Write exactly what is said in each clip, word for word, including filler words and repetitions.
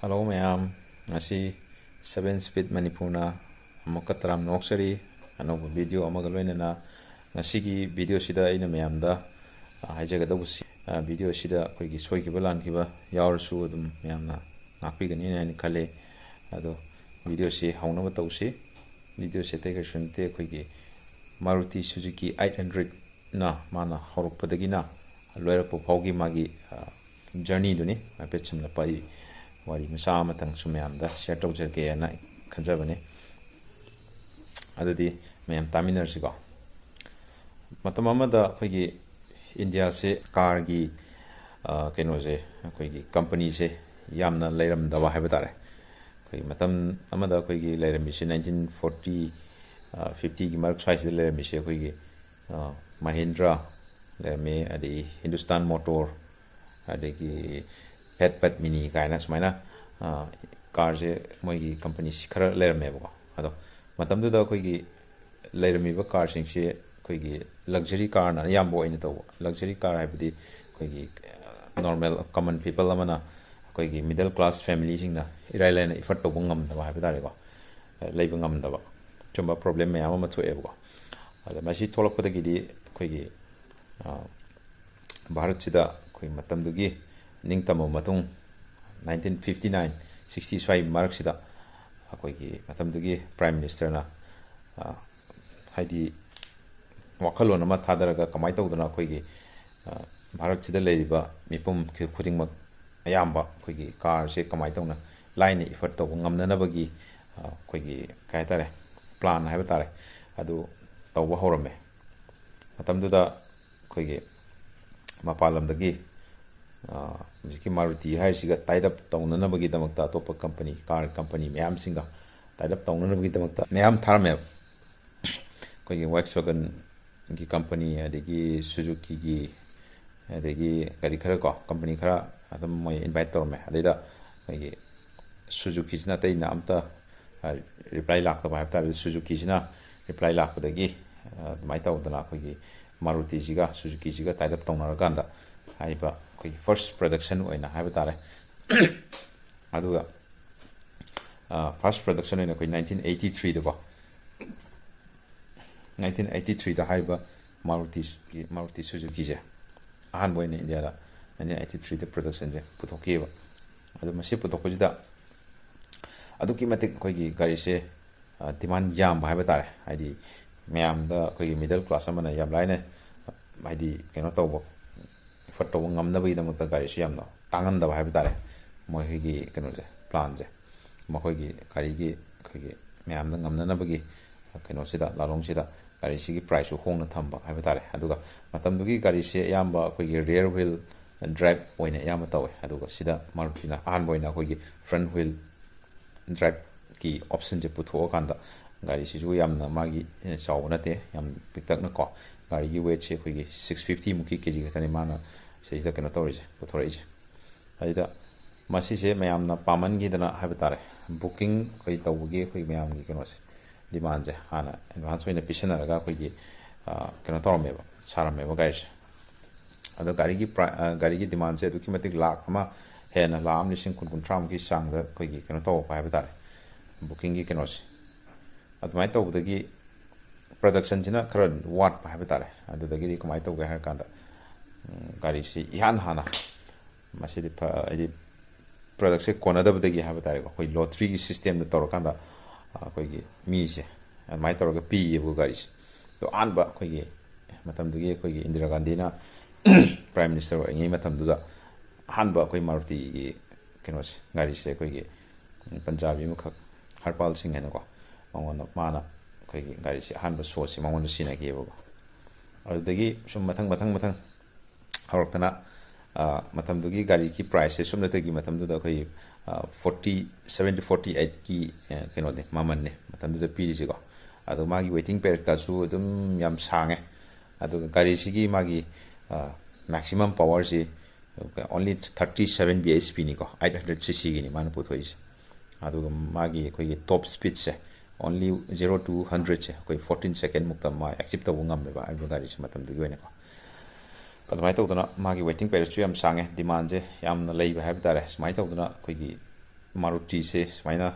Hello ꯃꯌꯥꯝ, ꯉꯁꯤ Seven Speed ꯃꯅꯤꯄꯨꯔꯅ ꯑꯃꯨꯛꯀ ꯇꯔꯥꯝꯅ ꯑꯣꯛꯆꯔꯤ꯫ ꯑꯅꯧꯕ video ꯑꯃꯒ ꯂꯣꯏꯅꯅ ꯉꯁꯤꯒꯤ videoꯁꯤꯗ ꯑꯩꯅ ꯃꯌꯥꯝꯗ, ꯑ, ꯍꯥꯏꯖꯒꯗꯧꯕꯁꯤ, ꯑ, videoꯁꯤꯗ ꯑꯩꯈꯣꯏꯒꯤ ꯁꯣꯏꯈꯤꯕ ꯂꯥꯟꯈꯤꯕ ꯌꯥꯎꯔꯁꯨ ꯑꯗꯨꯝ ꯃꯌꯥꯝꯅ ꯉꯥꯛꯄꯤꯒꯅꯤ ꯍꯥꯏꯅ ꯈꯜꯂꯦ꯫ ꯑꯗꯣ videoꯁꯤ ꯍꯧꯅꯕ ꯇꯧꯁꯤ꯫ Videoꯁꯤ ꯑꯇꯩ ꯀꯩꯁꯨ ꯅꯠꯇꯦ, ꯑꯩꯈꯣꯏꯒꯤ Maruti Suzuki eight hundredꯅ ꯃꯥꯅ ꯍꯧꯔꯛꯄꯗꯒꯤꯅ ꯂꯣꯏꯔꯛꯄ ꯐꯥꯎꯒꯤ ꯃꯥꯒꯤ, ꯑ, journeyꯗꯨꯅꯤ꯫ ꯍꯥꯏꯐꯦꯠ ꯁꯝꯂꯞꯄ ꯑꯩ ꯋꯥꯔꯤ ꯃꯆꯥ ꯑꯃꯇꯪꯁꯨ ꯃꯌꯥꯝꯗ share ꯇꯧꯖꯒꯦꯅ ꯈꯟꯖꯕꯅꯤ꯫ ꯑꯗꯨꯗꯤ ꯃꯌꯥꯝ ꯇꯥꯃꯤꯟꯅꯔꯁꯤꯀꯣ꯫ ꯃꯇꯝ ꯑꯃꯗ ꯑꯩꯈꯣꯏꯒꯤ ꯏꯟꯗꯤꯌꯥꯁꯦ ꯀꯥꯔꯒꯤ, ꯑ, ꯀꯩꯅꯣꯁꯦ, ꯑꯩꯈꯣꯏꯒꯤ ꯀꯝꯄꯅꯤꯁꯦ ꯌꯥꯝꯅ ꯂꯩꯔꯝꯗꯕ ꯍꯥꯏꯕ ꯇꯥꯔꯦ꯫ ꯑꯩꯈꯣꯏꯒꯤ ꯃꯇꯝ ꯑꯃꯗ ꯑꯩꯈꯣꯏꯒꯤ ꯂꯩꯔꯝꯃꯤꯁꯦ nineteen forty, ꯑ, fiftyꯒꯤ ꯃꯔꯛ ꯁ꯭ꯋꯥꯏꯁꯤꯗ ꯂꯩꯔꯝꯃꯤꯁꯦ ꯑꯩꯈꯣꯏꯒꯤ, ꯑ, ꯃꯍꯤꯟꯗ꯭ꯔꯥ ꯂꯩꯔꯝꯃꯤ, ꯑꯗꯒꯤ ꯍꯤꯟꯗꯨꯁꯇꯥꯟ ꯃꯣꯇꯣꯔ, ꯑꯗꯒꯤ ꯐꯦꯠ ꯄꯠꯃꯤꯅꯤ ꯀꯥꯏꯅ ꯁꯨꯃꯥꯏꯅ, ꯑ, ꯀꯥꯔꯁꯦ ꯃꯣꯏꯒꯤ ꯀꯝꯄꯅꯤꯁꯤ ꯈꯔ ꯂꯩꯔꯝꯃꯦꯕꯀꯣ꯫ ꯑꯗꯣ ꯃꯇꯝꯗꯨꯗ ꯑꯩꯈꯣꯏꯒꯤ ꯂꯩꯔꯝꯃꯤꯕ ꯀꯥꯔꯁꯤꯡꯁꯤ ꯑꯩꯈꯣꯏꯒꯤ luxury ꯀꯥꯔꯅ ꯑꯌꯥꯝꯕ ꯑꯣꯏꯅ ꯇꯧꯕ꯫ Luxury car ꯍꯥꯏꯕꯗꯤ ꯑꯩꯈꯣꯏꯒꯤ, ꯑ, normal common people ꯑꯃꯅ, ꯑꯩꯈꯣꯏꯒꯤ middle class familyꯁꯤꯡꯅ ꯏꯔꯥꯏ ꯂꯥꯏꯅ afford ꯇꯧꯕ ꯉꯝꯗꯕ ꯍꯥꯏꯕ ꯇꯥꯔꯦꯀꯣ, ꯂꯩꯕ ꯉꯝꯗꯕ, ꯁꯨꯝꯕ problem ꯃꯌꯥꯝ ꯑꯃ ꯊꯣꯛꯑꯦꯕꯀꯣ꯫ ꯑꯗ ꯃꯁꯤ ꯊꯣꯛꯂꯛꯄꯗꯒꯤꯗꯤ ꯑꯩꯈꯣꯏꯒꯤ, ꯑ, ꯚꯥꯔꯠꯁꯤꯗ ꯑꯩꯈꯣꯏ ꯃꯇꯝꯗꯨꯒꯤ ꯅꯤꯡꯇꯝꯕ ꯃꯇꯨꯡ, nineteen fifty nine sixty ꯁ꯭ꯋꯥꯏ ꯃꯔꯛꯁꯤꯗ ꯑꯩꯈꯣꯏꯒꯤ ꯃꯇꯝꯗꯨꯒꯤ Prime Ministerꯅ, ꯑ, ꯍꯥꯏꯗꯤ ꯋꯥꯈꯜꯂꯣꯟ ꯑꯃ ꯊꯥꯗꯔꯒ ꯀꯃꯥꯏꯅ ꯇꯧꯗꯅ ꯑꯩꯈꯣꯏꯒꯤ, ꯑ, ꯚꯥꯔꯠꯁꯤꯗ ꯂꯩꯔꯤꯕ ꯃꯤꯄꯨꯝ ꯈꯨ-, ꯈꯨꯗꯤꯡꯃꯛ ꯑꯌꯥꯝꯕ ꯑꯩꯈꯣꯏꯒꯤ ꯀꯥꯔꯁꯦ ꯀꯃꯥꯏꯅ ꯇꯧꯅ ꯂꯥꯏꯅ afford ꯇꯧꯕ ꯉꯝꯅꯅꯕꯒꯤ, ꯑ, ꯑꯩꯈꯣꯏꯒꯤ ꯀꯩ ꯍꯥꯏꯇꯥꯔꯦ, plan ꯍꯥꯏꯕ ꯇꯥꯔꯦ, ꯑꯗꯨ ꯇꯧꯕ ꯍꯧꯔꯝꯃꯦ꯫ ꯃꯇꯝꯗꯨꯗ ꯑꯩꯈꯣꯏꯒꯤ ꯃꯄꯥꯟ ꯂꯝꯗꯒꯤ, ꯑ, ꯍꯧꯖꯤꯛꯀꯤ Maruti ꯍꯥꯏꯔꯤꯁꯤꯒ tie up ꯇꯧꯅꯅꯕꯒꯤꯗꯃꯛꯇ ꯑꯇꯣꯞꯄ ꯀꯝꯄꯅꯤ, ꯀꯥꯔ ꯀꯝꯄꯅꯤ ꯃꯌꯥꯝꯁꯤꯡꯒ tie up ꯇꯧꯅꯅꯕꯒꯤꯗꯃꯛꯇ ꯃꯌꯥꯝ ꯊꯥꯔꯝꯃꯦꯕ꯫ ꯑꯩꯈꯣꯏꯒꯤ Volkswagenꯒꯤ ꯀꯝꯄꯅꯤ, ꯑꯗꯒꯤ Suzukiꯒꯤ, ꯑꯗꯒꯤ ꯀꯔꯤ ꯈꯔ ꯀꯣ, ꯀꯝꯄꯅꯤ ꯈꯔ ꯑꯗꯨꯝ ꯃꯣꯏ invite ꯇꯧꯔꯝꯃꯦ꯫ ꯑꯗꯩꯗ ꯑꯩꯈꯣꯏꯒꯤ Suzukiꯁꯤꯅ ꯑꯇꯩꯅ ꯑꯝꯇ, ꯑ, reply ꯂꯥꯛꯇꯕ ꯍꯥꯏꯕ ꯇꯥꯔꯦ꯫ Suzukiꯁꯤꯅ reply ꯂꯥꯛꯄꯗꯒꯤ, ꯑ, ꯑꯗꯨꯃꯥꯏꯅ ꯇꯧꯗꯅ ꯑꯩꯈꯣꯏꯒꯤ Marutiꯁꯤꯒ Suzukiꯁꯤꯒ tie up ꯇꯧꯅꯔꯀꯥꯟꯗ ꯍꯥꯏꯔꯤꯕ ꯑꯩꯈꯣꯏꯒꯤ first production ꯑꯣꯏꯅ ꯍꯥꯏꯕ ꯇꯥꯔꯦ, ꯑꯗꯨꯒ first production ꯑꯣꯏꯅ ꯑꯩꯈꯣꯏ nineteen eighty three ꯗꯀꯣ, nineteen eighty three ꯗ ꯍꯥꯏꯔꯤꯕ ꯃꯥꯔꯨꯇꯤ, ꯃꯥꯔꯨꯇꯤ ꯁꯨꯖꯨꯀꯤꯁꯦ ꯑꯍꯥꯟꯕ ꯑꯣꯏꯅ ꯏꯟꯗꯤꯌꯥꯗ nineteen eighty three ꯗ production ꯁꯦ ꯄꯨꯊꯣꯛꯈꯤꯑꯕ꯫ ꯑꯗꯨ ꯃꯁꯤ ꯄꯨꯊꯣꯛꯄꯁꯤꯗ ꯑꯗꯨꯛꯀꯤ ꯃꯇꯤꯛ ꯑꯩꯈꯣꯏꯒꯤ ꯒꯥꯔꯤꯁꯦ demand ꯌꯥꯝꯕ ꯍꯥꯏꯕ ꯇꯥꯔꯦ꯫ ꯍꯥꯏꯗꯤ ꯃꯌꯥꯝꯗ ꯑꯩꯈꯣꯏꯒꯤ middle class ꯑꯃꯅ ꯌꯥꯝ ꯂꯥꯏꯅ, ꯍꯥꯏꯗꯤ ꯀꯩꯅꯣ ꯇꯧꯕ, afford ꯇꯧꯕ ꯉꯝꯅꯕꯒꯤꯗꯃꯛꯇ ꯒꯥꯔꯤꯁꯨ ꯌꯥꯝꯅ ꯇꯥꯡꯍꯟꯗꯕ ꯍꯥꯏꯕ ꯇꯥꯔꯦ꯫ ꯃꯣꯏꯒꯤ ꯀꯩꯅꯣꯁꯦ, plan ꯁꯦ, ꯃꯈꯣꯏꯒꯤ ꯒꯥꯔꯤꯒꯤ ꯑꯩꯈꯣꯏꯒꯤ ꯃꯌꯥꯝꯗ ꯉꯝꯅꯅꯕꯒꯤ ꯀꯩꯅꯣꯁꯤꯗ, ꯂꯥꯂꯣꯡꯁꯤꯗ ꯒꯥꯔꯤꯁꯤꯒꯤ price ꯁꯨ ꯍꯣꯡꯅ ꯊꯝꯕ ꯍꯥꯏꯕ ꯇꯥꯔꯦ꯫ ꯑꯗꯨꯒ ꯃꯇꯝꯗꯨꯒꯤ ꯒꯥꯔꯤꯁꯦ ꯑꯌꯥꯝꯕ ꯑꯩꯈꯣꯏꯒꯤ rear wheel drive ꯑꯣꯏꯅ ꯑꯌꯥꯝꯕ ꯇꯧꯋꯦ꯫ ꯑꯗꯨꯒ ꯁꯤꯗ ꯃꯥꯔꯨꯇꯤꯅ ꯑꯍꯥꯟꯕ ꯑꯣꯏꯅ ꯑꯩꯈꯣꯏꯒꯤ front wheel drive ꯀꯤ option ꯁꯦ ꯄꯨꯊꯣꯛꯑꯀꯥꯟꯗ ꯒꯥꯔꯤꯁꯤꯁꯨ ꯌꯥꯝꯅ ꯃꯥꯒꯤ, ꯑꯦ, ꯆꯥꯎꯕ ꯅꯠꯇꯦ, ꯌꯥꯝ ꯄꯤꯛꯇꯛꯅꯀꯣ꯫ ꯒꯥꯔꯤꯒꯤ weight ꯁꯦ ꯑꯩꯈꯣꯏꯒꯤ six fifty ꯃꯨꯛꯀꯤ K G ꯈꯛꯇꯅꯤ ꯃꯥꯅ ꯁꯤꯗꯩꯁꯤꯗ ꯀꯩꯅꯣ ꯇꯧꯔꯤꯁꯦ, ꯄꯨꯊꯣꯔꯛꯏꯁꯦ꯫ ꯑꯗꯨꯗ ꯃꯁꯤꯁꯦ ꯃꯌꯥꯝꯅ ꯄꯥꯝꯃꯟꯈꯤꯗꯅ ꯍꯥꯏꯕ ꯇꯥꯔꯦ, booking ꯑꯩꯈꯣꯏ ꯇꯧꯕꯒꯤ ꯑꯩꯈꯣꯏ ꯃꯌꯥꯝꯒꯤ ꯀꯩꯅꯣꯁꯦ, demand ꯁꯦ ꯍꯥꯟꯅ advance ꯑꯣꯏꯅ ꯄꯤꯁꯟꯅꯔꯒ ꯑꯩꯈꯣꯏꯒꯤ, ꯑ, ꯀꯩꯅꯣ ꯇꯧꯔꯝꯃꯦꯕ, ꯁꯥꯔꯝꯃꯦꯕ ꯒꯥꯔꯤꯁꯦ꯫ ꯑꯗꯣ ꯒꯥꯔꯤꯒꯤ pri-, ꯑ, ꯒꯥꯔꯤꯒꯤ demand ꯁꯦ ꯑꯗꯨꯛꯀꯤ ꯃꯇꯤꯛ ꯂꯥꯛ ꯑꯃ ꯍꯦꯟꯅ, ꯂꯥꯛ ꯑꯃ ꯂꯤꯁꯤꯡ ꯀꯨꯟ, ꯀꯨꯟꯊ꯭ꯔꯥꯃꯨꯛꯀꯤ ꯆꯥꯡꯗ ꯑꯩꯈꯣꯏꯒꯤ ꯀꯩꯅꯣ ꯇꯧꯔꯛꯄ ꯍꯥꯏꯕ ꯇꯥꯔꯦ, booking ꯒꯤ ꯀꯩꯅꯣꯁꯦ꯫ ꯑꯗꯨꯃꯥꯏꯅ ꯇꯧꯕꯗꯒꯤ production ꯁꯤꯅ ꯈꯔ ꯋꯥꯠꯄ ꯍꯥꯏꯕ ꯇꯥꯔꯦ꯫ ꯑꯗꯨꯗꯒꯤꯗꯤ ꯀꯃꯥꯏꯅ ꯇꯧꯒꯦ ꯍꯥꯏꯔ ꯀꯥꯟꯗ, ꯎꯝ, ꯒꯥꯔꯤꯁꯤ ꯏꯍꯥꯟ ꯍꯥꯟꯅ ꯃꯁꯤꯗꯤ ꯐ-, ꯍꯥꯏꯗꯤ product ꯁꯦ ꯀꯣꯟꯅꯗꯕꯗꯒꯤ ꯍꯥꯏꯕ ꯇꯥꯔꯦꯀꯣ, ꯑꯩꯈꯣꯏ lottery ꯒꯤ system ꯗ ꯇꯧꯔꯀꯥꯟꯗ, ꯑ, ꯑꯩꯈꯣꯏꯒꯤ ꯃꯤꯁꯦ ꯑꯗꯨꯃꯥꯏꯅ ꯇꯧꯔꯒ ꯄꯤꯌꯦꯕ ꯒꯥꯔꯤꯁꯦ꯫ ꯑꯗꯣ ꯑꯍꯥꯟꯕ ꯑꯩꯈꯣꯏꯒꯤ ꯃꯇꯝꯗꯨꯒꯤ ꯑꯩꯈꯣꯏꯒꯤ ꯏꯟꯗꯤꯔꯥ ꯒꯥꯟꯙꯤꯅ prime minister ꯑꯣꯏꯔꯤꯉꯩ ꯃꯇꯝꯗꯨꯗ ꯑꯍꯥꯟꯕ ꯑꯩꯈꯣꯏ ꯃꯥꯔꯨꯇꯤꯒꯤ ꯀꯩꯅꯣꯁꯦ, ꯒꯥꯔꯤꯁꯦ ꯑꯩꯈꯣꯏꯒꯤ ꯄꯟꯖꯥꯕꯤ ꯑꯃꯈꯛ, ꯍꯔꯄꯥꯜ ꯁꯤꯡ ꯍꯥꯏꯅꯀꯣ, ꯃꯉꯣꯟꯗ, ꯃꯥꯅ ꯑꯩꯈꯣꯏꯒꯤ ꯒꯥꯔꯤꯁꯦ ꯑꯍꯥꯟꯕ show ꯁꯦ ꯃꯉꯣꯟꯗ ꯁꯤꯟꯅꯈꯤꯑꯕꯀꯣ꯫ ꯑꯗꯨꯗꯒꯤ ꯁꯨꯝ ꯃꯊꯪ, ꯃꯊꯪ, ꯃꯊꯪ ꯍꯧꯔꯛꯇꯅ, ꯑ, ꯃꯇꯝꯗꯨꯒꯤ ꯒꯥꯔꯤꯒꯤ price ꯁꯦ ꯁꯨꯞꯅꯇꯒꯤ ꯃꯇꯝꯗꯨꯗ ꯑꯩꯈꯣꯏ, ꯑ, forty, seven forty eight ꯀꯤ, ꯑ, ꯀꯩꯅꯣꯅꯦ, ꯃꯃꯜꯅꯦ ꯃꯇꯝꯗꯨꯗ ꯄꯤꯔꯤꯁꯤꯀꯣ꯫ ꯑꯗꯣ ꯃꯥꯒꯤ waiting period ꯀꯁꯨ ꯑꯗꯨꯝ ꯌꯥꯝ ꯁꯥꯡꯉꯦ꯫ ꯑꯗꯨꯒ ꯒꯥꯔꯤꯁꯤꯒꯤ ꯃꯥꯒꯤ, ꯑ, maximum power ꯁꯤ only thirty seven B H P ꯅꯤꯀꯣ, eight hundred C C Guinea ꯃꯥꯅ ꯄꯨꯊꯣꯛꯏꯁꯦ꯫ ꯑꯗꯨꯒ ꯃꯥꯒꯤ ꯑꯩꯈꯣꯏꯒꯤ top speed say, only zero to hundred ꯁꯦ ꯑꯩꯈꯣꯏ fourteen second ꯃꯨꯛꯇ ꯃꯥ achieve ꯇꯧꯕ ꯉꯝꯃꯦꯕ ꯍꯥꯏꯔꯤꯕ ꯒꯥꯔꯤꯁꯦ ꯃꯇꯝꯗꯨꯒꯤ ꯑꯣꯏꯅꯀꯣ꯫ ꯑꯗꯨꯃꯥꯏꯅ ꯇꯧꯗꯅ ꯃꯥꯒꯤ waiting period ꯁꯨ ꯌꯥꯝ ꯁꯥꯡꯉꯦ, demand ꯁꯦ ꯌꯥꯝꯅ ꯂꯩꯕ ꯍꯥꯏꯕ ꯇꯥꯔꯦ꯫ ꯁꯨꯃꯥꯏꯅ ꯇꯧꯗꯅ ꯑꯩꯈꯣꯏꯒꯤ ꯃꯥꯔꯨꯇꯤꯁꯦ ꯁꯨꯃꯥꯏꯅ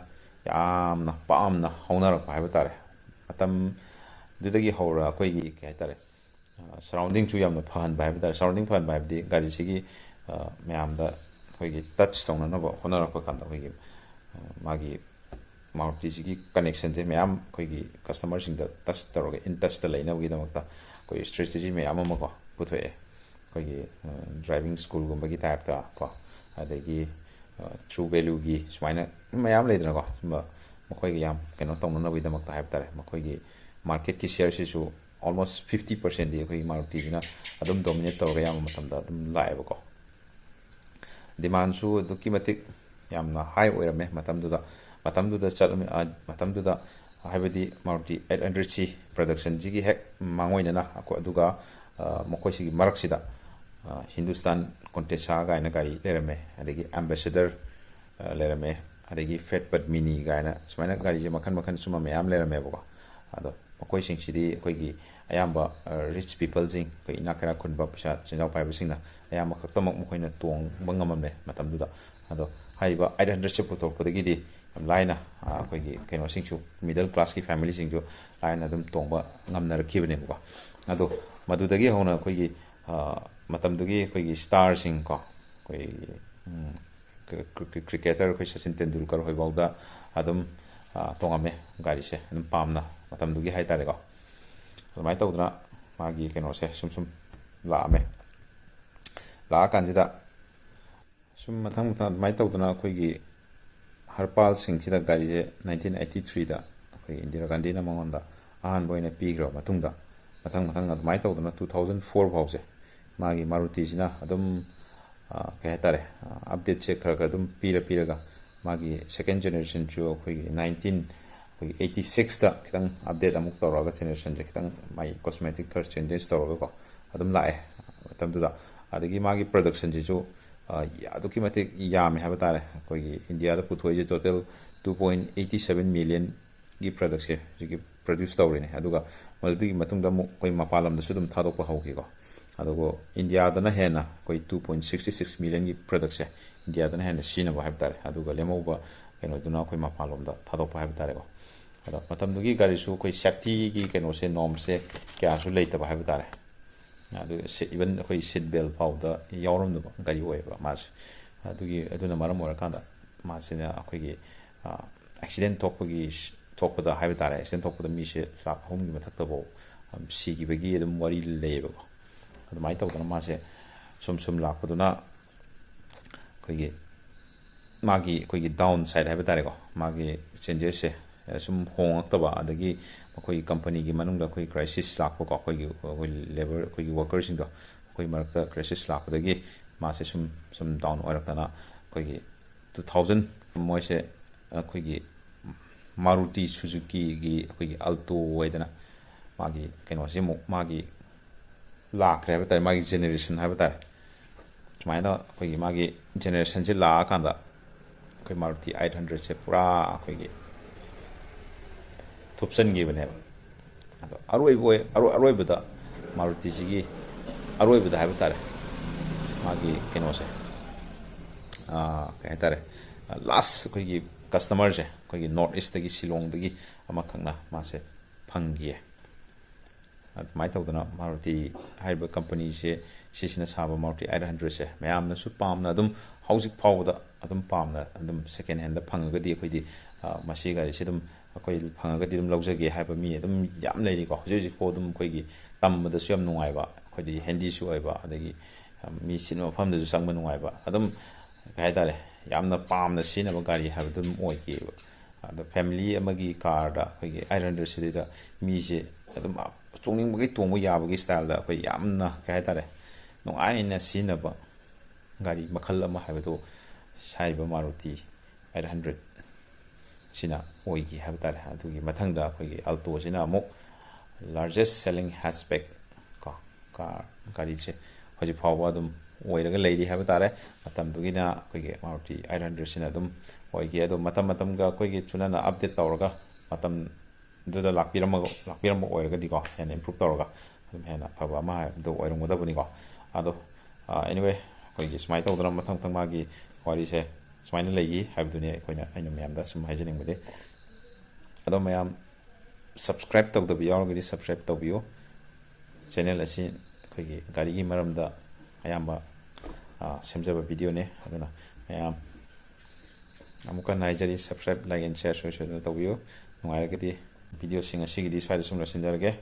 ꯌꯥꯝꯅ ꯄꯥꯝꯅ ꯍꯧꯅꯔꯛꯄ ꯍꯥꯏꯕ ꯇꯥꯔꯦ꯫ ꯃꯇꯝꯗꯨꯗꯒꯤ ꯍꯧꯔ ꯑꯩꯈꯣꯏꯒꯤ ꯀꯩ ꯍꯥꯏꯇꯥꯔꯦ, ꯁꯔꯥꯎꯟꯗꯤꯡꯁꯨ ꯌꯥꯝꯅ ꯐꯍꯟꯕ ꯍꯥꯏꯕ ꯇꯥꯔꯦ꯫ ꯁꯔꯥꯎꯟꯗꯤꯡ ꯐꯍꯟꯕ ꯍꯥꯏꯕꯗꯤ ꯒꯥꯔꯤꯁꯤꯒꯤ ꯃꯌꯥꯝꯗ ꯑꯩꯈꯣꯏꯒꯤ ꯇꯆ ꯇꯧꯅꯅꯕ ꯍꯣꯠꯅꯔꯛꯄ ꯀꯥꯟꯗ ꯑꯩꯈꯣꯏꯒꯤ ꯃꯥꯒꯤ ꯃꯥꯔꯨꯇꯤꯁꯤꯒꯤ ꯀꯅꯦꯛꯁꯟꯁꯦ ꯃꯌꯥꯝ ꯑꯩꯈꯣꯏꯒꯤ ꯀꯁꯇꯃꯔꯁꯤꯡꯗ ꯇꯆ ꯇꯧꯔꯒ ꯏꯟ ꯇꯆꯇ ꯂꯩꯅꯕꯒꯤꯗꯃꯛꯇ ꯑꯩꯈꯣꯏ ꯏꯁꯇ꯭ꯔꯦꯇꯦꯖꯤ ꯃꯌꯥꯝ ꯑꯃ ꯀꯣ ꯄꯨꯊꯣꯛꯑꯦ꯫ ꯑꯩꯈꯣꯏꯒꯤ ꯗ꯭ꯔꯥꯏꯚꯤꯡ ꯁ꯭ꯀꯨꯜꯒꯨꯝꯕꯒꯤ ꯇꯥꯏꯞꯇ ꯀꯣ, ꯑꯗꯒꯤ ꯇ꯭ꯔꯨ ꯚꯦꯂꯨꯒꯤ ꯁꯨꯃꯥꯏꯅ ꯃꯌꯥꯝ ꯂꯩꯗꯅꯀꯣ꯫ ꯁꯨꯝꯕ ꯃꯈꯣꯏꯒꯤ ꯌꯥꯝ ꯀꯩꯅꯣ ꯇꯧꯅꯅꯕꯒꯤꯗꯃꯛꯇ ꯍꯥꯏꯕ ꯇꯥꯔꯦ, ꯃꯈꯣꯏꯒꯤ ꯃꯥꯔꯀꯦꯠꯀꯤ ꯁꯤꯌꯔꯁꯤꯁꯨ ꯑꯣꯜꯃꯣꯁ ꯐꯤꯐꯇꯤ ꯄꯥꯔꯁꯦꯟꯗꯤ ꯑꯩꯈꯣꯏꯒꯤ ꯃꯥꯔꯨꯇꯤꯁꯤꯅ ꯑꯗꯨꯝ ꯗꯣꯃꯤꯅꯦꯠ ꯇꯧꯔꯒ ꯑꯌꯥꯝꯕ ꯃꯇꯝꯗ ꯑꯗꯨꯝ ꯂꯥꯛꯑꯦꯕꯀꯣ꯫ ꯗꯤꯃꯥꯟꯁꯨ ꯑꯗꯨꯛꯀꯤ ꯃꯇꯤꯛ ꯌꯥꯝꯅ ꯍꯥꯏ ꯑꯣꯏꯔꯝꯃꯦ ꯃꯇꯝꯗꯨꯗ꯫ ꯃꯇꯝꯗꯨꯗ ꯆꯠꯂꯝꯃꯤ, ꯑ, ꯃꯇꯝꯗꯨꯗ ꯍꯥꯏꯕꯗꯤ ꯃꯥꯔꯨꯇꯤ ꯑꯩꯠ ꯍꯟꯗ꯭ꯔꯦꯠꯁꯤ ꯄ꯭ꯔꯗꯛꯁꯟꯁꯤꯒꯤ ꯍꯦꯛ ꯃꯥꯡꯑꯣꯏꯅꯅ ꯑꯩꯈꯣꯏ, ꯑꯗꯨꯒ, ꯑ, ꯃꯈꯣꯏꯁꯤꯒꯤ ꯃꯔꯛꯁꯤꯗ, ꯑ, ꯍꯤꯟꯗꯨꯁꯇꯥꯟ ꯀꯣꯟꯇꯦꯁꯥ ꯀꯥꯏꯅ ꯒꯥꯔꯤ ꯂꯩꯔꯝꯃꯦ, ꯑꯗꯒꯤ ꯑꯦꯝꯕꯦꯁꯦꯗꯔ, ꯑ, ꯂꯩꯔꯝꯃꯦ, ꯑꯗꯒꯤ ꯐꯦꯠ ꯄꯗꯃꯤꯅꯤ ꯀꯥꯏꯅ ꯁꯨꯃꯥꯏꯅ ꯒꯥꯔꯤꯁꯦ ꯃꯈꯜ ꯃꯈꯜ ꯁꯨꯝꯕ ꯃꯌꯥꯝ ꯂꯩꯔꯝꯃꯦꯕꯀꯣ꯫ ꯑꯗꯣ ꯃꯈꯣꯏꯁꯤꯡꯁꯤꯗꯤ ꯑꯩꯈꯣꯏꯒꯤ ꯑꯌꯥꯝꯕ, ꯑ, ꯔꯤꯆ ꯄꯤꯄꯜꯁꯤꯡ, ꯑꯩꯈꯣꯏ ꯏꯅꯥꯛ ꯀꯩꯔꯥꯛ ꯈꯨꯟꯕ ꯄꯩꯁꯥ ꯁꯦꯟꯖꯥꯎ ꯄꯥꯏꯕꯁꯤꯡꯅ ꯑꯌꯥꯝꯕ ꯈꯛꯇꯃꯛ ꯃꯈꯣꯏꯅ ꯇꯣꯡꯕ ꯉꯝꯃꯝꯃꯦ ꯃꯇꯝꯗꯨꯗ꯫ ꯑꯗꯣ ꯍꯥꯏꯔꯤꯕ ꯑꯩꯠ ꯍꯟꯗ꯭ꯔꯦꯠꯁꯦ ꯄꯨꯊꯣꯔꯛꯄꯗꯒꯤꯗꯤ ꯌꯥꯝ ꯂꯥꯏꯅ, ꯑ, ꯑꯩꯈꯣꯏꯒꯤ ꯀꯩꯅꯣꯁꯤꯡꯁꯨ, ꯃꯤꯗꯜ ꯀ꯭ꯂꯥꯁꯀꯤ ꯐꯦꯃꯤꯂꯤꯁꯤꯡꯁꯨ ꯂꯥꯏꯅ ꯑꯗꯨꯝ ꯇꯣꯡꯕ ꯉꯝꯅꯔꯛꯈꯤꯕꯅꯦꯕꯀꯣ꯫ ꯑꯗꯣ ꯃꯗꯨꯗꯒꯤ ꯍꯧꯅ ꯑꯩꯈꯣꯏꯒꯤ, ꯑ, ꯃꯇꯝꯗꯨꯒꯤ ꯑꯩꯈꯣꯏꯒꯤ ꯁ꯭ꯇꯥꯔꯁꯤꯡ ꯀꯣ, ꯑꯩꯈꯣꯏꯒꯤ, ꯎꯝ, ꯀ꯭ꯔꯤ-, ꯀ꯭ꯔꯤ-, ꯀ꯭ꯔꯤꯀꯦꯇꯔ ꯑꯩꯈꯣꯏ ꯁꯆꯤꯟ ꯇꯦꯟꯗꯨꯜꯀꯔ ꯍꯣꯏꯐꯥꯎꯗ ꯑꯗꯨꯝ, ꯑ, ꯇꯣꯡꯉꯝꯃꯦ ꯒꯥꯔꯤꯁꯦ, ꯑꯗꯨꯝ ꯄꯥꯝꯅ ꯃꯇꯝꯗꯨꯒꯤ ꯍꯥꯏ ꯇꯥꯔꯦꯀꯣ꯫ ꯑꯗꯨꯃꯥꯏꯅ ꯇꯧꯗꯅ ꯃꯥꯒꯤ ꯀꯩꯅꯣꯁꯦ ꯁꯨꯝ ꯁꯨꯝ ꯂꯥꯛꯑꯝꯃꯦ꯫ ꯂꯥꯛꯑꯀꯥꯟꯁꯤꯗ ꯁꯨꯝ ꯃꯊꯪ ꯃꯊꯪ ꯑꯗꯨꯃꯥꯏꯅ ꯇꯧꯗꯅ ꯑꯩꯈꯣꯏꯒꯤ ꯍꯔꯄꯥꯜ ꯁꯤꯡꯁꯤꯗ ꯒꯥꯔꯤꯁꯦ ꯅꯥꯏꯟꯇꯤꯟ ꯑꯩꯠꯇꯤ ꯊ꯭ꯔꯤꯗ ꯑꯩꯈꯣꯏ ꯏꯟꯗꯤꯔꯥ ꯒꯥꯟꯙꯤꯅ ꯃꯉꯣꯟꯗ ꯑꯍꯥꯟꯕ ꯑꯣꯏꯅ ꯄꯤꯈ꯭ꯔꯕ ꯃꯇꯨꯡꯗ, ꯃꯊꯪ ꯃꯊꯪ ꯑꯗꯨꯃꯥꯏꯅ ꯇꯧꯗꯅ ꯇꯨ ꯊꯥꯎꯖꯟ ꯐꯣꯔ ꯐꯥꯎꯁꯦ ꯃꯥꯒꯤ ꯃꯥꯔꯨꯇꯤꯁꯤꯅ ꯑꯗꯨꯝ, ꯑ, ꯀꯩ ꯍꯥꯏꯇꯥꯔꯦ, ꯑ, ꯑꯞꯗꯦꯠꯁꯦ ꯈꯔ ꯈꯔ ꯑꯗꯨꯝ ꯄꯤꯔ ꯄꯤꯔꯒ ꯃꯥꯒꯤ ꯁꯦꯀꯦꯟ ꯖꯦꯅꯦꯔꯦꯁꯟꯁꯨ ꯑꯩꯈꯣꯏꯒꯤ ꯅꯥꯏꯟꯇꯤꯟ, ꯑꯩꯈꯣꯏꯒꯤ ꯑꯩꯠꯇꯤ ꯁꯤꯛꯁꯇ ꯈꯤꯇꯪ ꯑꯞꯗꯦꯠ ꯑꯃꯨꯛ ꯇꯧꯔꯒ ꯖꯦꯅꯦꯔꯦꯁꯟꯁꯦ ꯈꯤꯇꯪ ꯃꯥꯒꯤ ꯀꯣꯁꯃꯦꯇꯤꯛ ꯈꯔ ꯆꯦꯟꯖꯦꯁ ꯇꯧꯔꯒꯀꯣ ꯑꯗꯨꯝ ꯂꯥꯛꯑꯦ ꯃꯇꯝꯗꯨꯗ꯫ ꯑꯗꯒꯤ ꯃꯥꯒꯤ ꯄ꯭ꯔꯗꯛꯁꯟꯁꯤꯁꯨ, ꯑ, ꯑꯗꯨꯛꯀꯤ ꯃꯇꯤꯛ ꯌꯥꯝꯃꯦ ꯍꯥꯏꯕ ꯇꯥꯔꯦ꯫ ꯑꯩꯈꯣꯏꯒꯤ ꯏꯟꯗꯤꯌꯥꯗ ꯄꯨꯊꯣꯛꯏꯁꯦ total two point eighty seven ꯃꯤꯂꯤꯌꯟꯒꯤ ꯄ꯭ꯔꯗꯛꯁꯦ ꯍꯧꯖꯤꯛꯀꯤ ꯄ꯭ꯔꯗ꯭ꯌꯨꯁ ꯇꯧꯔꯤꯅꯦ꯫ ꯑꯗꯨꯒ ꯃꯗꯨꯒꯤ ꯃꯇꯨꯡꯗ ꯑꯃꯨꯛ ꯑꯩꯈꯣꯏ ꯃꯄꯥꯟ ꯂꯝꯗꯁꯨ ꯑꯗꯨꯝ ꯊꯥꯗꯣꯛꯄ ꯍꯧꯈꯤꯀꯣ꯫ ꯑꯗꯨꯒ ꯏꯟꯗꯤꯌꯥꯗꯅ ꯍꯦꯟꯅ ꯑꯩꯈꯣꯏ two point sixty six millionꯒꯤ productꯁꯦ ꯏꯟꯗꯤꯌꯥꯗꯅ ꯍꯦꯟꯅ ꯁꯤꯖꯤꯟꯅꯕ ꯍꯥꯏꯕ ꯇꯥꯔꯦ꯫ ꯑꯗꯨꯒ ꯂꯦꯝꯍꯧꯕ ꯀꯩꯅꯣꯗꯨꯅ ꯑꯩꯈꯣꯏ ꯃꯄꯥꯟꯂꯣꯝꯗ ꯊꯥꯗꯣꯛꯄ ꯍꯥꯏꯕ ꯇꯥꯔꯦꯀꯣ꯫ ꯑꯗꯣ ꯃꯇꯝꯗꯨꯒꯤ ꯒꯥꯔꯤꯁꯨ ꯑꯩꯈꯣꯏ safetyꯒꯤ ꯀꯩꯅꯣꯁꯦ, normsꯁꯦ ꯀꯌꯥꯁꯨ ꯂꯩꯇꯕ ꯍꯥꯏꯕ ꯇꯥꯔꯦ꯫ ꯑꯗꯨ even ꯑꯩꯈꯣꯏ seat belt ꯐꯥꯎꯗ ꯌꯥꯎꯔꯝꯗꯕ ꯒꯥꯔꯤ ꯑꯣꯏꯌꯦꯕ ꯃꯥꯁꯦ꯫ ꯑꯗꯨꯒꯤ, ꯑꯗꯨꯅ ꯃꯔꯝ ꯑꯣꯏꯔꯀꯥꯟꯗ ꯃꯥꯁꯤꯅ ꯑꯩꯈꯣꯏꯒꯤ ꯑꯦꯛꯁꯤꯗꯦꯟ ꯊꯣꯛꯄꯒꯤ, ꯊꯣꯛꯄꯗ ꯍꯥꯏꯕ ꯇꯥꯔꯦ, ꯑꯦꯛꯁꯤꯗꯦꯟ ꯊꯣꯛꯄꯗ ꯃꯤꯁꯦ ꯂꯥꯈ ꯑꯍꯨꯝꯒꯤ ꯃꯊꯛꯇꯐꯥꯎ ꯁꯤꯈꯤꯕꯒꯤ ꯑꯗꯨꯝ ꯋꯥꯔꯤ ꯂꯩꯌꯦꯕꯀꯣ꯫ ꯑꯗꯨꯃꯥꯏꯅ ꯇꯧꯗꯅ ꯃꯥꯁꯦ ꯁꯨꯝ ꯁꯨꯝ ꯂꯥꯛꯄꯗꯨꯅ ꯑꯩꯈꯣꯏꯒꯤ ꯃꯥꯒꯤ, ꯑꯩꯈꯣꯏꯒꯤ downside ꯍꯥꯏꯕ ꯇꯥꯔꯦꯀꯣ, ꯃꯥꯒꯤ changesꯁꯦ ꯁꯨꯝ ꯍꯣꯡꯉꯛꯇꯕ, ꯑꯗꯒꯤ ꯃꯈꯣꯏꯒꯤ companyꯒꯤ ꯃꯅꯨꯡꯗ ꯑꯩꯈꯣꯏ crisis ꯂꯥꯛꯄꯀꯣ, ꯑꯩꯈꯣꯏꯒꯤ, ꯑꯩꯈꯣꯏ labour, ꯑꯩꯈꯣꯏꯒꯤ workerꯁꯤꯡꯗꯣ ꯑꯩꯈꯣꯏ ꯃꯔꯛꯇ crisis ꯂꯥꯛꯄꯗꯒꯤ ꯃꯥꯁꯦ ꯁꯨꯝ ꯁꯨꯝ down ꯑꯣꯏꯔꯛꯇꯅ ꯑꯩꯈꯣꯏꯒꯤ two thousand ꯃꯣꯏꯁꯦ ꯑꯩꯈꯣꯏꯒꯤ Maruti Suzukiꯒꯤ ꯑꯩꯈꯣꯏꯒꯤ Alto ꯍꯥꯏꯗꯅ ꯃꯥꯒꯤ ꯀꯩꯅꯣꯁꯦ ꯑꯃꯨꯛ ꯃꯥꯒꯤ ꯂꯥꯛꯈ꯭ꯔꯦ ꯍꯥꯏꯕ ꯇꯥꯔꯦ, ꯃꯥꯒꯤ generation ꯍꯥꯏꯕ ꯇꯥꯔꯦ꯫ ꯁꯨꯃꯥꯏꯅ ꯑꯩꯈꯣꯏꯒꯤ ꯃꯥꯒꯤ generationꯁꯦ ꯂꯥꯛꯑꯀꯥꯟꯗ ꯑꯩꯈꯣꯏ Maruti eight hundredꯁꯦ ꯄꯨꯔꯥ ꯑꯩꯈꯣꯏꯒꯤ ꯊꯨꯞꯆꯟꯈꯤꯕꯅꯦꯕ꯫ ꯑꯗꯣ ꯑꯔꯣꯏꯕ ꯑꯣꯏ-, ꯑꯔꯣꯏ-, ꯑꯔꯣꯏꯕꯗ Marutiꯁꯤꯒꯤ ꯑꯔꯣꯏꯕꯗ ꯍꯥꯏꯕ ꯇꯥꯔꯦ, ꯃꯥꯒꯤ ꯀꯩꯅꯣꯁꯦ, ꯑꯥ, ꯀꯩ ꯍꯥꯏꯇꯥꯔꯦ, last ꯑꯩꯈꯣꯏꯒꯤ customerꯁꯦ ꯑꯩꯈꯣꯏꯒꯤ North Eastꯇꯒꯤ, ꯁꯤꯂꯣꯡꯗꯒꯤ ꯑꯃꯈꯛꯅ ꯃꯥꯁꯦ ꯐꯪꯈꯤꯌꯦ꯫ ꯑꯗꯨꯃꯥꯏꯅ ꯇꯧꯗꯅ Maruti ꯍꯥꯏꯔꯤꯕ companyꯁꯦ, ꯁꯤꯁꯤꯅ ꯁꯥꯕ Maruti eight hundredꯁꯦ ꯃꯌꯥꯝꯅꯁꯨ ꯄꯥꯝꯅ ꯑꯗꯨꯝ, ꯍꯧꯖꯤꯛ ꯐꯥꯎꯕꯗ ꯑꯗꯨꯝ ꯄꯥꯝꯅ ꯑꯗꯨꯝ second handꯗ ꯐꯪꯉꯒꯗꯤ ꯑꯩꯈꯣꯏꯗꯤ, ꯑ, ꯃꯁꯤ ꯒꯥꯔꯤꯁꯦ ꯑꯗꯨꯝ ꯑꯩꯈꯣꯏ ꯐꯪꯉꯒꯗꯤ ꯑꯗꯨꯝ ꯂꯧꯖꯒꯦ ꯍꯥꯏꯕ ꯃꯤ ꯑꯗꯨꯝ ꯌꯥꯝ ꯂꯩꯔꯤꯀꯣ꯫ ꯍꯧꯖꯤꯛ ꯍꯧꯖꯤꯛꯐꯥꯎ ꯑꯗꯨꯝ ꯑꯩꯈꯣꯏꯒꯤ ꯇꯝꯕꯗꯁꯨ ꯌꯥꯝ ꯅꯨꯡꯉꯥꯏꯕ, ꯑꯩꯈꯣꯏꯗꯤ handyꯁꯨ ꯑꯣꯏꯕ, ꯑꯗꯒꯤ, ꯑ, ꯃꯤ ꯁꯤꯠ ꯃꯐꯝꯗꯁꯨ ꯆꯪꯕ ꯅꯨꯡꯉꯥꯏꯕ, ꯑꯗꯨꯝ ꯀꯩ ꯍꯥꯏꯇꯥꯔꯦ, ꯌꯥꯝꯅ ꯄꯥꯝꯅ ꯁꯤꯖꯤꯟꯅꯕ ꯒꯥꯔꯤ ꯍꯥꯏꯕꯗꯨ ꯑꯗꯨꯝ ꯑꯣꯏꯈꯤꯑꯕ꯫ ꯑꯗꯣ family ꯑꯃꯒꯤ carꯗ ꯑꯩꯈꯣꯏꯒꯤ eight hundredꯁꯤꯗꯩꯗ ꯃꯤꯁꯦ ꯑꯗꯨꯝ ꯇꯣꯡꯅꯤꯡꯕꯒꯤ ꯇꯣꯡꯕ ꯌꯥꯕꯒꯤ styleꯗ ꯑꯩꯈꯣꯏ ꯌꯥꯝꯅ, ꯀꯩ ꯍꯥꯏꯇꯥꯔꯦ, ꯅꯨꯡꯉꯥꯏꯅ ꯁꯤꯖꯤꯟꯅꯕ ꯒꯥꯔꯤ ꯃꯈꯜ ꯑꯃ ꯍꯥꯏꯕꯗꯨ ꯍꯥꯏꯔꯤꯕ Maruti eight hundred ꯁꯤꯅ ꯑꯣꯏꯈꯤ ꯍꯥꯏꯕ ꯇꯥꯔꯦ꯫ ꯑꯗꯨꯒꯤ ꯃꯊꯪꯗ ꯑꯩꯈꯣꯏꯒꯤ Altoꯁꯤꯅ ꯑꯃꯨꯛ largest selling hatchback ꯀꯣ, car, ꯒꯥꯔꯤꯁꯦ ꯍꯧꯖꯤꯛ ꯐꯥꯎꯕ ꯑꯗꯨꯝ ꯑꯣꯏꯔꯒ ꯂꯩꯔꯤ ꯍꯥꯏꯕ ꯇꯥꯔꯦ꯫ ꯃꯇꯝꯗꯨꯒꯤꯅ ꯑꯩꯈꯣꯏꯒꯤ Maruti eight hundredꯁꯤꯅ ꯑꯗꯨꯝ ꯑꯣꯏꯈꯤ꯫ ꯑꯗꯣ ꯃꯇꯝ ꯃꯇꯝꯒ ꯑꯩꯈꯣꯏꯒꯤ ꯆꯨꯅꯅ update ꯇꯧꯔꯒ ꯃꯇꯝꯗꯨꯗ ꯂꯥꯛꯄꯤꯔꯝꯃꯒ, ꯂꯥꯛꯄꯤꯔꯝꯕ ꯑꯣꯏꯔꯒꯗꯤꯀꯣ, ꯍꯦꯟꯅ improve ꯇꯧꯔꯒ ꯑꯗꯨꯝ ꯍꯦꯟꯅ ꯑꯐꯕ ꯑꯃ ꯍꯥꯏꯕꯗꯣ ꯑꯣꯏꯔꯝꯒꯗꯕꯅꯤꯀꯣ꯫ ꯑꯗꯣ ꯑꯦꯅꯤꯋꯦ, ꯑꯩꯈꯣꯏꯒꯤ ꯁꯨꯃꯥꯏꯅ ꯇꯧꯗꯅ ꯃꯊꯪ ꯃꯊꯪ ꯃꯥꯒꯤ ꯋꯥꯔꯤꯁꯦ ꯁꯨꯃꯥꯏꯅ ꯂꯩꯈꯤ ꯍꯥꯏꯕꯗꯨꯅꯤ ꯑꯩꯈꯣꯏꯅ, ꯑꯩꯅ ꯃꯌꯥꯝꯗ ꯁꯨꯝ ꯍꯥꯏꯖꯅꯤꯡꯕꯗꯤ꯫ ꯑꯗꯣ ꯃꯌꯥꯝ subscribe ꯇꯧꯗꯕ ꯌꯥꯎꯔꯒꯗꯤ subscribe ꯇꯧꯕꯤꯌꯨ꯫ Channel ꯑꯁꯤ ꯑꯩꯈꯣꯏꯒꯤ ꯒꯥꯔꯤꯒꯤ ꯃꯔꯝꯗ ꯑꯌꯥꯝꯕ ꯁꯦꯝꯖꯕ videoꯅꯤ꯫ ꯑꯗꯨꯅ ꯃꯌꯥꯝ ꯑꯃꯨꯛꯀ ꯍꯟꯅ ꯍꯥꯏꯖꯔꯤ, subscribe, like and share ꯁꯣꯏ ꯁꯣꯏꯗꯅ ꯇꯧꯕꯤꯌꯨ꯫ ꯅꯨꯡꯉꯥꯏꯔꯒꯗꯤ videoꯁꯤꯡ ꯑꯁꯤꯒꯤꯗꯤ ꯁ꯭ꯋꯥꯏꯗ ꯁꯨꯝ ꯂꯣꯏꯁꯤꯟꯖꯔꯒꯦ꯫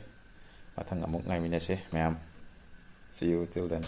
ꯃꯊꯪ ꯑꯃꯨꯛ ꯉꯥꯏꯃꯤꯟꯅꯁꯦ ꯃꯌꯥꯝ꯫ See you till then.